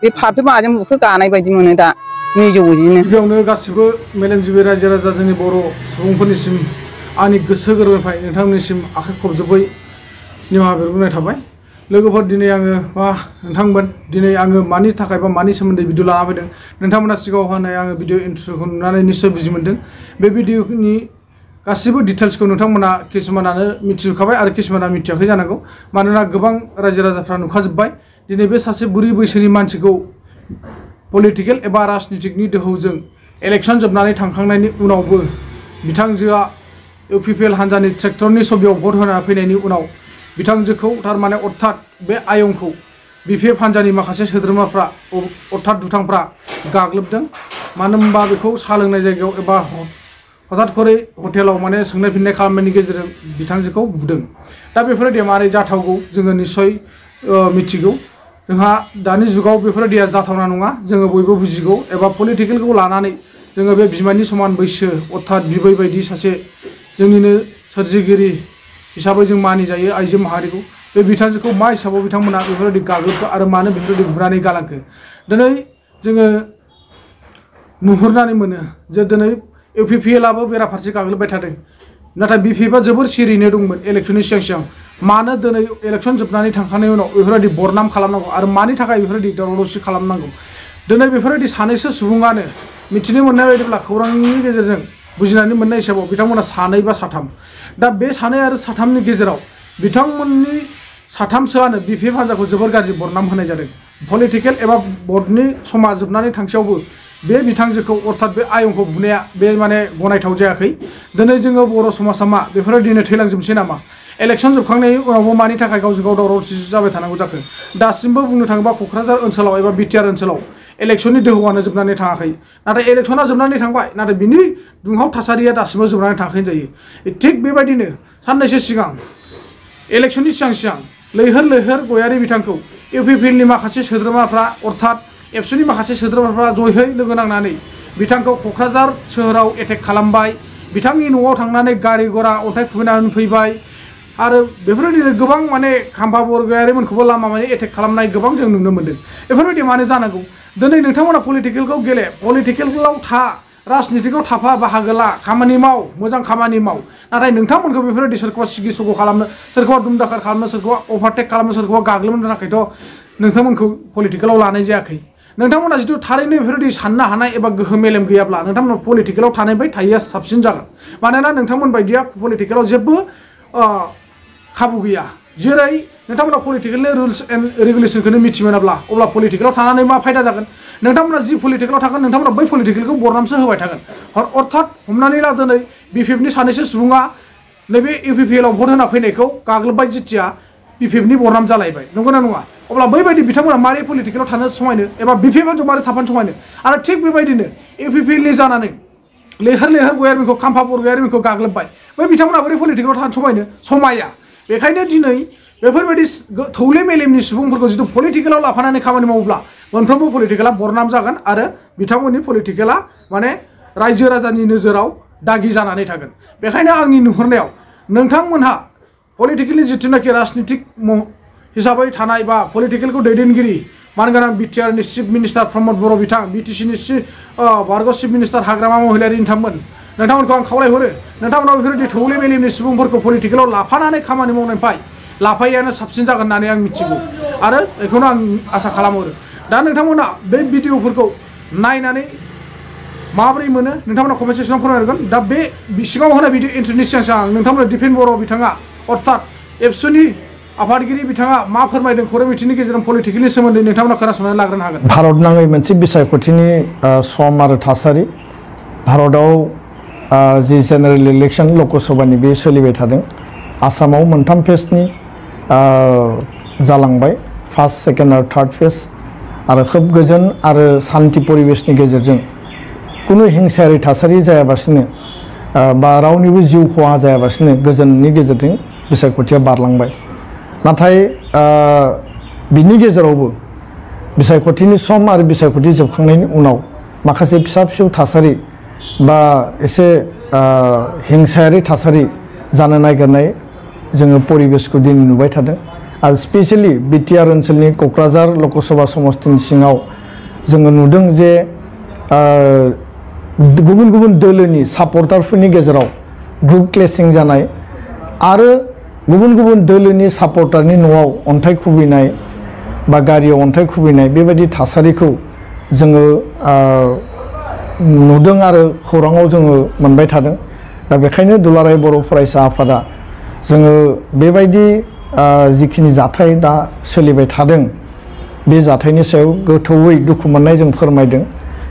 बे फाफ्लि माजों बुखो गानाय बायदि मोनो दा मिजौजिनो गिबियावनो गासिबो मेलेमजिबि रायजो राजा जोंनि बर' सुबुंफोरनिसिम आंनि गोसो गोरबोनिफ्राय नोंथांमोननिसिम आखाइ खबजोबै निमाहा बिग्रोनाय थाबाय लोगोफोर दिनै आङो नोंथांमोन दिनै आङो मानि थाखाय बा मानि सोमोन्दै भिडिअ लाना फैदों नोंथांमोना सिगाङाव होनाय आङो भिडिअ इन्ट्र'खौ नुनानै निश्चय बुजि मोनदों बे भिडिअनि गासिबो डिटेल्सखौ नोंथांमोना किसुमानानो मिथिजोबखाबाय आरो किसुमाना मिथियाखै जानांगौ मानोना गोबां रायजो राजाफ्रा नुखाजोब्बाय दिनै बे सासे बुरै बैसोनि मानसिखौ पलिटिकेल एबा राजनितिकनि दोहौजों इलेक्सन जोबनानै थांखांनायनि उनावबो बिथांजोआ इउपिपिएल हान्जानि ट्रेक्टरनि सबियाव भट होना फैनायनि उनाव बिथांजोखौ थारमाने अर्थात बे आयंखौ बिपिएफ हान्जानि माखासे सोद्रोमाफ्रा अर्थात दुथांफ्रा गाग्लोबदों मानो होनबा बेखौ साहा लोंनाय जायगायाव एबा हठात करे हटेलाव माने सोंनाय फिननाय खालामनायनि गेजेरजों बिथांजोखौ बुदों दा बेफोरबायदि मारै जाथावगौ जोङो निश्चय मिथिगौ जोंहा दानि जुगाव बेफोरबायदिया जाथावना नङा जोङो बयबो बुजिगौ एबा पलिटिकेलखौ लानानै जोङो बे बिमानि समान बैसो अर्थात बिबै बायदि सासे जोंनिनो सोरजिगिरि हिसाबै जों मानिजायो आइजो माहारिखौ बे बिथांजोखौ मा हिसाबाव बिथांमोना बेफोरबायदि गाग्लोबखो आरो मानो बेफोरबायदि बुनानै गालांखो दिनै जोङो नुहुरनानै मोनो जे दिनै इउपिपिएलआबो बेराफारसे गाग्लोबबाय थादों नाथाय बिपिएफआ जोबोर सिरियैनो दंमोन इलेक्सननि सिगां सिगां मानो दिनै इलेक्सन जोबनानै थांखांनायनि उनाव बेफोरबायदि बरनाम खालामनांगौ आरो मानि थाखाय बेफोरबायदि दावराव दावसि खालामनांगौ दिनै बेफोरबायदि सानैसो सुबुङानो मिथिनो मोननाय बायदिब्ला खौरांनि गेजेरजों बुजिनानै मोननाय हिसाबाव बिथांमोना सानै बा साथाम दा बे सानै आरो साथामनि गेजेराव बिथांमोननि साथामसोआनो बिपिएफ हान्जाखौ जोबोर गाज्रि बरनाम होनाय जादों पलिटिकेल एबा भटनि समा जोबनानै थांसेयावबो बे बिथांजोखौ अर्थात बे आयंखौ बुनाया बे माने गनायथाव जायाखै दिनै जोङो बर' समाजा मा बेफोरबायदिनो थैलांजोबसै नामा इलेक्सन जोबखांनायनि उनावबो मानि थाखाय गावजों गाव दावराव दावसि जाबाय थानांगौ जाखो दासिमबो बुंनो थाङोबा क'क्राझार ओनसोलाव एबा बिटिआर ओनसोलाव इलेक्सननि दोहौआनो जोबनानै थाङाखै नाथाय इलेक्सना जोबनानै थांबाय नाथाय बिनि दुंहाव थासारिया दासिमबो जोबनानै थाङाखै जायो थिग बेबायदिनो साननैसो सिगां इलेक्सननि सिगां लैहोर लैहोर गयारि बिथांखौ इउपिपिएलनि माखासे सोद्रोमाफ्रा अर्थात एबसुनि माखासे सोद्रोमाफ्रा जयै लोगो नांनानै बिथांखौ क'क्राझार सोहोराव एटेक खालामबाय बिथांनि न'आव थांनानै गारि घरा अन्थाइ खुबैनानै फैबाय आरो बेफोरबायदिनो गोबां माने खाम्फा बरगयारिमोनखौबो लामा माने एटेक खालामनाय गोबां जों नुनो मोन्दों बेफोरबायदि मानो जानांगौ दिनै नोंथांमोना पलिटिकेलखौ गेले पलिटिकेलाव था राजनितिकआव थाफा बाहागो ला खामानि माव मोजां खामानि माव नाथाय नोंथांमोनखौ बेफोरबायदि सोरखौबा सिगि सग' खालामनो सोरखौबा दुमदाखार खालामनो सोरखौबा अभारटेक खालामनो सोरखौबा गाग्लोबनो थाखायथ' नोंथांमोनखौ पलिटिकेलाव लानाय जायाखै नोंथांमोना जिथु थारैनो बेफोरबायदि साननो हानाय एबा गोहो मेलेम गैयाब्ला नोंथांमोना पलिटिकेलाव थानाय बाय थायैया साबसिन जागोन मानोना नोंथांमोन बायदिया पलिटिकेलाव जेबो खाबु गैया जेरै नोंथांमोना पलिटिकेलनि रुल्स एन्ड रेगुलेसनखौनो मिथिमोनाब्ला अब्ला पलिटिकेलाव थानानै मा फायदा जागोन नोंथांमोना जि पलिटिकेलाव थागोन नोंथांमोना बै पलिटिकेलखौ बरनामसो होबाय थागोन अर्थात हमनानै ला दिनै बिपिएफनि सानैसो सुबुङा नैबे इउपिपिएलआव भट होना फैनायखौ गाग्लोबबाय जिथिया बिपिएफनि बरनाम जालायबाय नंगौना नङा अब्ला बैबायदि बिथांमोना मारै पलिटिकेलाव थानो समायनो एबा बिपिएफजों मारै थाफानो समायनो आरो थिग बेबायदिनो इउपिपिएलनि जानानै लैहोर लैहोर गयारिमोनखौ खाम्फा बरगयारिमोनखौ गाग्लोबबाय बै बिथांमोना बोरै पलिटिकेलाव थानो समायनो समाया बेखायनो दिनै बेफोरबायदि थौले मेलेमनि सुबुंफोरखौ जिथु पलिटिकेलाव लाफानानै खामानि मावोब्ला मोनफ्रोमबो पलिटिकेला बरनाम जागोन आरो बिथांमोननि पलिटिकेला माने रायजो राजानि नोजोराव दागि जानानै थागोन बेखायनो आंनि नुहुरनायाव नोंथांमोनहा पलिटिकेलनि जिथुनाखि राजनितिक हिसाबै थानाय बा पलिटिकेलखौ दैदेनगिरि मानगोनां बिटिआरनि चिफ मिनिस्टार प्रमद बर' बिथां बिटिसिनि बारग' चिफ मिनिस्टार हाग्रामा महिलारि नोंथांमोनखौ आं खावलायहरो नोंथांमोना बेफोरबायदि थौले मेलेमनि सुबुंफोरखौ पलिटिकेलाव लाफानानै खामानि मावनायनिफ्राय लाफायैयानो साबसिन जागोन होननानै आं मिथिगौ आरो बेखौनो आं आसा खालामहरो दा नोंथांमोना बे भिडिअफोरखौ नायनानै माबोरै मोनो नोंथांमोना कमेन्ट सेक्सनाव फोरमायहरगोन दा बे सिगाङाव होनाय भिडिअ इन्ट्र'नि सिगां नोंथांमोना दिपेन बर' बिथाङा अर्थात एबसुनि आफादगिरि बिथाङा मा फोरमायदों खौरां मिथिनि गेजेरजों पलिटिकेलनि सोमोन्दै नोंथांमोना खोनासंनानै लाग्रोनो हागोन भारत नाङै मोनसे बिसायख'थिनि सम आरो थासारि भारताव जि जेनेरेल इलेक्सन लकसभानि बे सोलिबाय थादों आसामाव मोनथाम फेजनि जालांबाय फार्स्ट सेकेन्ड आरो थार्ड फेज आरो खोब गोजोन आरो सान्थि परिबेसनि गेजेरजों कुनु हिंसायारि थासारि जायाबासिनो बा रावनिबो जिउ खहा जायाबासिनो गोजोननि गेजेरजों बिसायख'थिया बारलांबाय नाथाय बिनि गेजेरावबो बिसायख'थिनि सम आरो बिसायख'थि जोबखांनायनि उनाव माखासे फिसा फिसौ थासारि बा एसे हिंसायारि थासारि जानो नागिरनाय जोङो परिबेसखौ दिनै नुबाय थादों आरो स्पेसियलि बिटिआर ओनसोलनि क'क्राझार लकसभा समस्तिनि सिङाव जोङो नुदों जे गुबुन गुबुन दोलोनि सापर्टारफोरनि गेजेराव ग्रुप क्लेसिं जानाय आरो गुबुन गुबुन दोलोनि सापर्टारनि न'आव अन्थाइ खुबैनाय बा गारियाव अन्थाइ खुबैनाय बेबायदि थासारिखौ जोङो नुदों आरो खौराङाव जोङो मोनबाय थादों। दा बेखायनो दुलाराय बर' फरायसा आफादा जोङो बेबायदि जिखिनि जाथाय दा सोलिबाय थादों बे जाथायनि सायाव गोथौयै दुखु मोननाय जों फोरमायदों।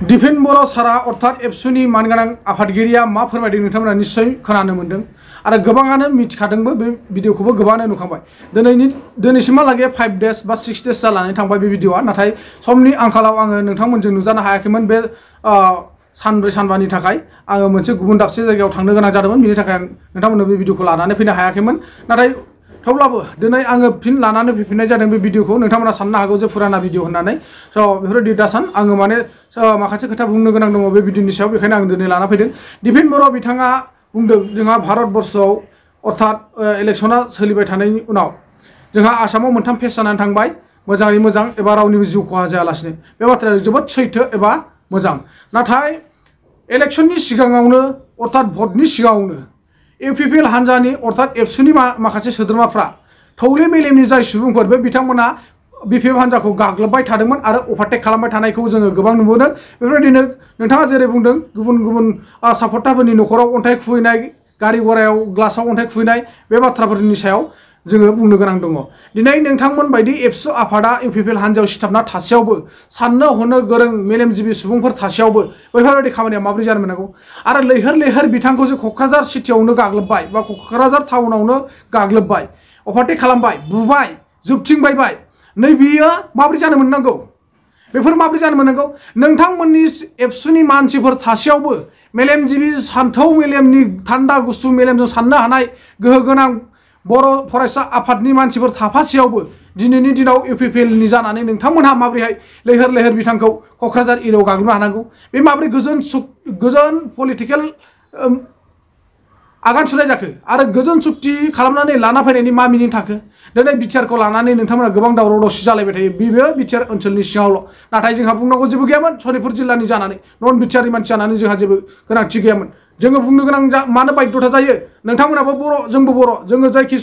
दिपेन बर' सारा अर्थात एबसुनि मानगोनां आफादगिरिया मा फोरमायदों नोंथांमोना निश्चय खोनानो मोनदों आरो गोबाङानो मिथिखादोंबो। बे भिडिअखौबो गोबाङानो नुखांबाय। दिनैसिमहालागै 5 days बा 6 days जानानै थांबाय बे भिडिअआ। नाथाय समनि आंखालाव आङो नोंथांमोनजों नुजानो हायाखैमोन। बे सानब्रै सानबानि थाखाय आङो मोनसे गुबुन दाबसे जायगायाव थांनो गोनां जादोंमोन। बिनि थाखाय आं नोंथांमोननो बे भिडिअखौ लानानै फैनो हायाखैमोन। नाथाय थेवब्लाबो दिनै आङो फिन लानानै फैफिननाय जादों बे भिडिअखौ। नोंथांमोना साननो हागौ जे फुराना भिडिअ होननानै। स' बेफोरबायदि दासान आङो माने माखासे खोथा बुंनो गोनां दङ बे भिडिअनि सायाव, बेखायनो आं दिनै लाना फैदों। दिपेन बर' बिथाङा बुंदों जोंहा भारतबर्षआव अर्थात इलेक्सना सोलिबाय थानायनि उनाव जोंहा आसामाव मोनथाम फेज जानानै थांबाय, मोजाङै मोजां एबा रावनिबो जिउ खहा जायालासिनो। बे बाथ्राया जोबोद सैथो एबा मोजां। नाथाय इलेक्सननि सिगाङावनो अर्थात भटनि सिगाङावनो इउपिपिएल हान्जानि अर्थात एबसुनि माखासे सोद्रोमाफ्रा थौले मेलेमनि जाय सुबुंफोर बे बिथांमोना बिपिएफ हान्जाखौ गाग्लोबबाय थादोंमोन आरो अभारटेक खालामबाय थानायखौ जोङो गोबां नुबोदों। बेफोरबायदिनो नोंथाङा जेरै बुंदों गुबुन गुबुन सापर्टारफोरनि न'खराव अन्थाइ खुबैनाय, गारि गरायाव ग्लासाव अन्थाइ खुबैनाय, बे बाथ्राफोरनि सायाव जोङो बुंनो गोनां दङ। दिनै नोंथांमोन बायदि एबसु आफादा इउपिपिएल हान्जायाव सिथाबना थासेयावबो, साननो हनो गोरों मेलेमजिबि सुबुंफोर थासेयावबो बैफोरबायदि खामानिया माबोरै जानो मोननांगौ? आरो लैहोर लैहोर बिथांखौ जे क'क्राझार सिटियावनो गाग्लोबबाय बा क'क्राझार टाउनावनो गाग्लोबबाय, अभारटेक खालामबाय, बुबाय, जोबथिंबायबाय, नै बियो माबोरै जानो मोननांगौ? बेफोर माबोरै जानो मोननांगौ? नोंथांमोननि एबसुनि मानसिफोर थासेयावबो, मेलेमजिबि सान्थौ मेलेमनि थान्दा गुसु मेलेमजों साननो हानाय गोहो गोनां बर' फरायसा आफादनि मानसिफोर थाफासेयावबो दिनैनि दिनाव इउपिपिएलनि जानानै नोंथांमोनहा माबोरैहाय लैहोर लैहोर बिथांखौ क'क्राझार एरियायाव गाग्लोबनो हानांगौ? बे माबोरै गोजोन पलिटिकेल आगान सुरनाय जाखो? आरो गोजोन सुक्ति खालामनानै लाना फैनायनि मा मिनिं थाखो? दिनै बिटिआरखौ लानानै नोंथांमोना गोबां दावराव दावसि जालायबाय थायो। बेबो बिटिआर ओनसोलनि सिङावल'। नाथाय जोंहा बुंनांगौ जेबो गैयामोन। सनितपुर जिल्लानि जानानै, नन बिटिआरनि मानसि जानानै जोंहा जेबो गोनांथि गैयामोन। जोङो बुंनो गोनां मानो बाध्यता जायो? नोंथांमोनाबो बर', जोंबो बर'। जोङो जायखि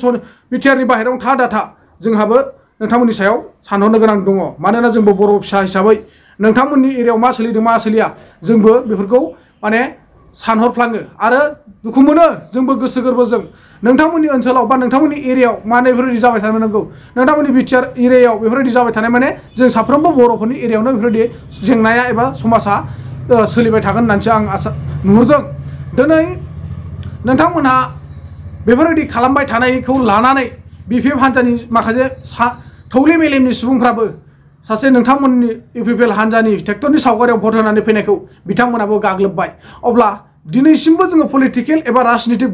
बिटिआरनि बाहेरायाव था दाथा जोंहाबो नोंथांमोननि सायाव सानहरनो गोनां दङ। मानोना जोंबो बर' फिसा हिसाबै नोंथांमोननि एरियायाव मा सोलिदों मा सोलिया जोंबो बेफोरखौ माने सानहरफ्लाङो आरो दुखु मोनो जोंबो गोसो गोरबोजों। नोंथांमोननि ओनसोलाव बा नोंथांमोननि एरियायाव मानो बेफोरबायदि जाबाय थानो मोननांगौ? नोंथांमोननि बिटिआर एरियायाव बेफोरबायदि जाबाय थानाय माने जों साफ्रोमबो बर'फोरनि एरियायावनो बेफोरबायदि जेंनाया एबा समाजा सोलिबाय थागोन होननानैसो आं आसा नुहुरदों। दिनै नोंथांमोनहा बेफोरबायदि खालामबाय थानायखौ लानानै बिपिएफ हान्जानि माखासे थौले मेलेमनि सुबुंफ्राबो सासे नोंथांमोननि इउपिपिएल हान्जानि ट्रेक्टरनि सावगारियाव भट होनानै फैनायखौ बिथांमोनाबो गाग्लोबबाय। अब्ला दिनैसिमबो जोङो पलिटिकेल एबा राजनितिक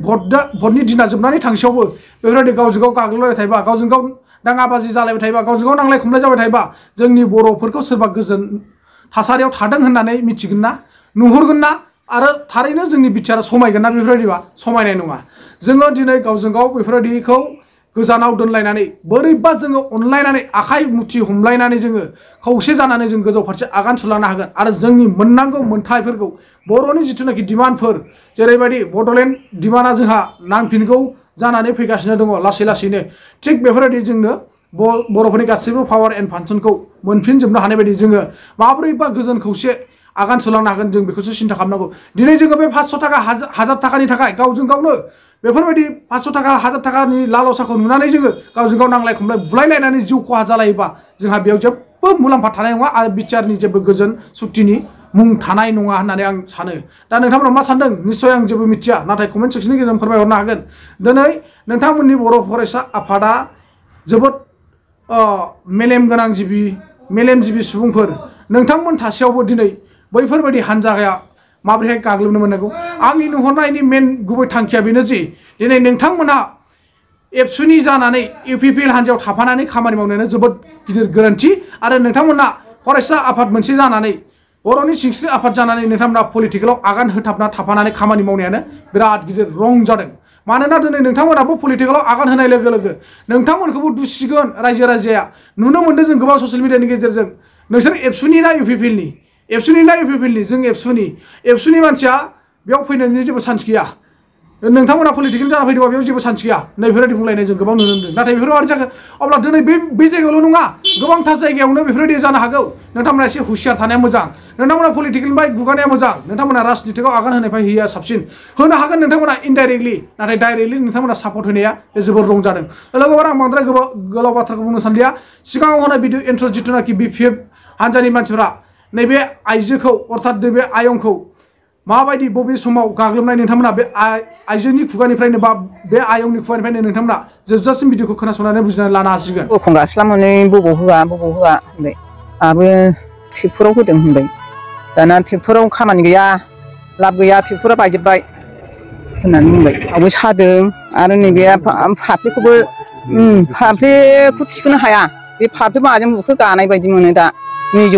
भटनि दिना जोबनानै थांसेयावबो बेफोरबायदि गावजों गाव गाग्लोबलायबाय थायोबा, गावजों गाव दाङाबाजि जालायबाय थायोबा, गावजों गाव नांलाय खमलाय जाबाय थायोबा जोंनि बर'फोरखौ सोरबा गोजोन थासारियाव थादों होननानै मिथिगोन ना? नुहुरगोन ना? आरो थारैनो जोंनि बिटिआर समायगोन ना? बेफोरबायदिबा समायनाय नङा। जोङो दिनै गावजों गाव बेफोरबायदिखौ गोजानाव दोनलायनानै बोरैबा जोङो अनलायनानै आखाइ मुथि हमलायनानै जोङो खौसे जानानै जों गोजौ फारसे आगान सुरलांनो हागोन। आरो जोंनि मोननांगौ मोन्थायफोरखौ बर'नि जिथुनाखि डिमान्डफोर, जेरैबायदि बड'लेण्ड डिमान्डआ जोंहा नांफिनगौ जानानै फैगासिनो दङ लासै लासैनो, थिग बेफोरबायदि जोंनो बर'फोरनि गासैबो पावार एन्ड फांसनखौ मोनफिनजोबनो हानाय बायदि जोङो माबोरैबा गोजोन खौसे आगान सुरलांनो हागोन जों बेखौसो सिन्था खालामनांगौ। दिनै जोङो बे 500 थाखा 1000 थाखानि थाखाय गावजों गावनो बेफोरबायदि 500 थाखा 1000 थाखानि लालसाखौ नुनानै जोङो गावजों गाव नांलाय खमलाय बुलायलायनानै जिउ खहा जालायोबा जोंहा बेयाव जेबो मुलाम्फा थानाय नङा आरो बिटिआरनि जेबो गोजोन सुक्तिनि मुं थानाय नङा होननानै आं सानो। दा नोंथांमोना मा सानदों? निस्सय आं जेबो मिथिया, नाथाय कमेन्ट सेक्सननि गेजेरजों फोरमायहरनो हागोन। दिनै नोंथांमोननि बर' फरायसा आफादा जोबोद मेलेमजिबि सुबुंफोर नोंथांमोन थासेयावबो दिनै बैफोरबायदि हान्जाया माबोरैहाय गाग्लोबनो मोननांगौ? आंनि नुहरनायनि मेन गुबै थांखिया बेनो जे दिनै नोंथांमोनहा एबसुनि जानानै इउपिपिएल हान्जायाव थाफानानै खामानि मावनायानो जोबोद गिदिर गोरोन्थि। आरो नोंथांमोनहा फरायसा आफाद मोनसे जानानै, बर'नि सिंस्रि आफाद जानानै नोंथांमोनहा पलिटिकेलाव आगान होथाबना थाफानानै खामानि मावनायानो बिराद गिदिर रं जादों। मानोना दिनै नोंथांमोनाबो पलिटिकेलाव आगान होनाय लोगो लोगो नोंथांमोनखौबो दुसिगोन रायजो राजाया नुनो मोन्दों जों गोबां ससियेल मिडियानि गेजेरजों नोंसोर एबसुनि ना इउपिपिएलनि एबसुनि ना इउपिपिएलनि जों एबसुनि मानसिया बेयाव फैनायनि जेबो चान्स गैया नोंथांमोना पलिटिकेल जाना फैदोंबा बेयाव जेबो चान्स गैया नैफोरबायदि बुंलायनाय जों गोबां नुनो मोनदों नाथाय बेफोर मारै जागोन अब्ला दिनै बे जायगायावल' नङा गोबांथार जायगायावनो बेफोरबायदि जानो हागौ नोंथांमोना एसे हुसियार थानाया मोजां नोंथांमोना पलिटिकेलनिफ्राय गुगानाया मोजां नोंथांमोना राजनितिकआव आगान होनायनिफ्राय होयिया साबसिन होनो हागोन नोंथांमोना इनडाइरेक्टलि नाथाय डाइरेक्टलि नोंथांमोना सापर्ट होनाया जोबोर रं जादों लोगोफोर आं बांद्राय गोलाव बाथ्राखौ बुंनो सानलिया सिगाङाव होनाय भिडिअ इन्ट्र जिथुनाखि बिपिएफ हान्जानि मानसिफोरा नैबे आइजोखौ अर्थात नैबे आयंखौ माबायदि बबे समाव गाग्लोबनाय नोंथांमोना बे आइजोनि खुगानिफ्रायनो बा बे आयंनि खुगानिफ्रायनो नोंथांमोना जोबजासिम भिडिअखौ खोनासंनानै बुजिनानै लानो हासिगोन बोखांगासिला मोनै बबाव होआ होनबाय आहाबो ट्रेक्टराव होदों होनबाय दाना ट्रेक्टराव खामानि गैया लाब गैया ट्रेक्टरा बायजोब्बाय होननानै बुंबाय आवबो सादों आरो नैबे फाफ्लिखौबो फाफ्लिखौ थिखोनो हाया बे फाफ्लि माजों बुखो गानाय बायदि मोनो दा 2